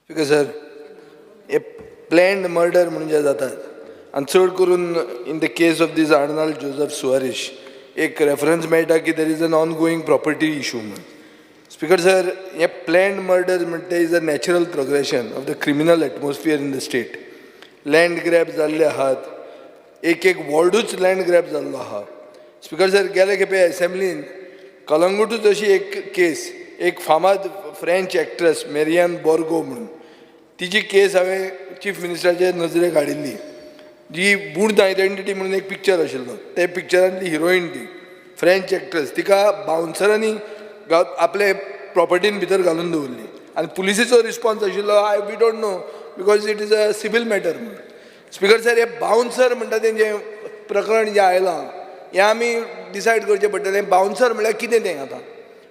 Speaker sir, हे planned murder म्हणून जे जातात आनी चड करून in the case of this Arnold Joseph Soares एक रेफरन्स मेळटा की there is an ongoing property issue म्हणून. स्पीकर सर, हे प्लॅन्ड मर्डर म्हणटा is a natural progression of the criminal atmosphere in the state. Land grab जाल्ले आहात, एक एक वॉर्डूच लँड ग्रॅब जाल्लो आहा. स्पीकर सर, गेले खेपे एसेंब्लीन कलंगूटूच अशी एक केस, एक फामाद फ्रेंच एक्ट्रेस मेरियन बोर्गो म्हणून, तिची केस हांवें चीफ मिनिस्टराचे नजरेक हाडिल्ली. जी बूर्द आयडेंटिटी म्हणून एक पिक्चर आशिल्लो, ते पिक्चरांतली हिरोईन ती फ्रेंच एक्ट्रेस, तिका बाउन्सरांनी आपले प्रॉपर्टीन भितर घालून दवरली आनी पुलिसेचो रिस्पॉन्स आशिल्लो, I we don't know because it is a civil matter म्हणून. स्पीकर सर, हे बाउन्सर म्हणटा तेंचें प्रकरण जें आयलां, हें आमी डिसायड करचें पडटलें, बाउन्सर म्हणल्यार कितें तें. आतां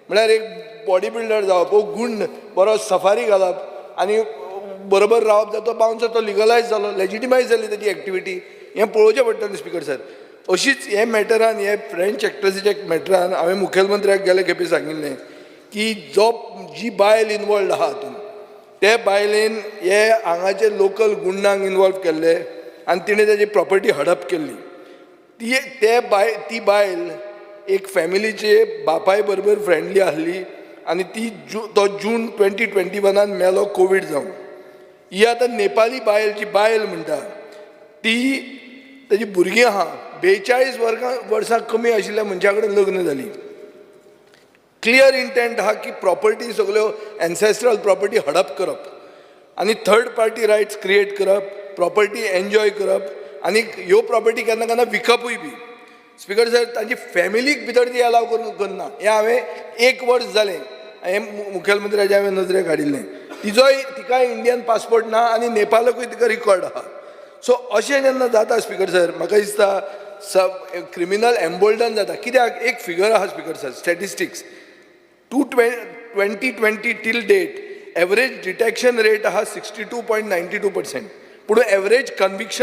म्हळ्यार एक बॉडी बिल्डर जावप, ओ गुंड बरो सफारी घालप आनी बरोबर रावप जाता, तो बाउन्सर तो लिगलायज जालो, लेजिटिमायज जाली तेजी एक्टिविटी, हें पळोवचें पडटलें स्पीकर सर. अशीच हे मॅटरान, हे फ्रेंच एक्ट्रेसीच्या मॅटरान हांवें मुखेलमंत्र्याक गेले खेपे सांगिल्लें की जो जी बायल इनवॉल्ड आहा हातूंत, ते बायलेन हे हांगाचे लोकल गुंडांक इनवॉल्व केल्ले आनी तिणें तेजी प्रॉपर्टी हडप केल्ली. ती ते बाय ती बायल एक फॅमिलीचे बापाय बरोबर फ्रेंडली आसली आनी ती तो जून 2021न मेलो कोवीड जावन. ही आतां नेपाली बायल, जी बायल म्हणटा ती, तेजी भुरगीं आहा, 42 वर्सां कमी आशिल्ल्या मनशा कडेन लग्न जाली. क्लियर इंटेंट आहा की प्रॉपर्टी सगल्यो एन्सेस्ट्रल प्रॉपर्टी हडप करप आनी थर्ड पार्टी रायट्स क्रिएट करप, प्रॉपर्टी एन्जॉय करप आनी ह्यो प्रॉपर्टी केन्ना केन्ना विकपूय बी. स्पीकर सर, तांची फॅमिलीक भितर ती अलाव करून करना. हें हांवें एक वर्स जालें हें मुखेलमंत्र्याच्या हांवें नजरेक हाडिल्लें. तिजोय, तिकाय इंडियन पासपोर्ट ना आनी नेपालाकूय तिका रिकॉर्ड आहा. सो अशें जेन्ना जाता स्पीकर सर, म्हाका दिसता क्रिमिनल एम्बोल्डन जाता. कित्याक एक फिगर आहा speaker sir, statistics to 2020 till date average detection rate आहा 62.92%, पूण एवरेज कन्विक्शन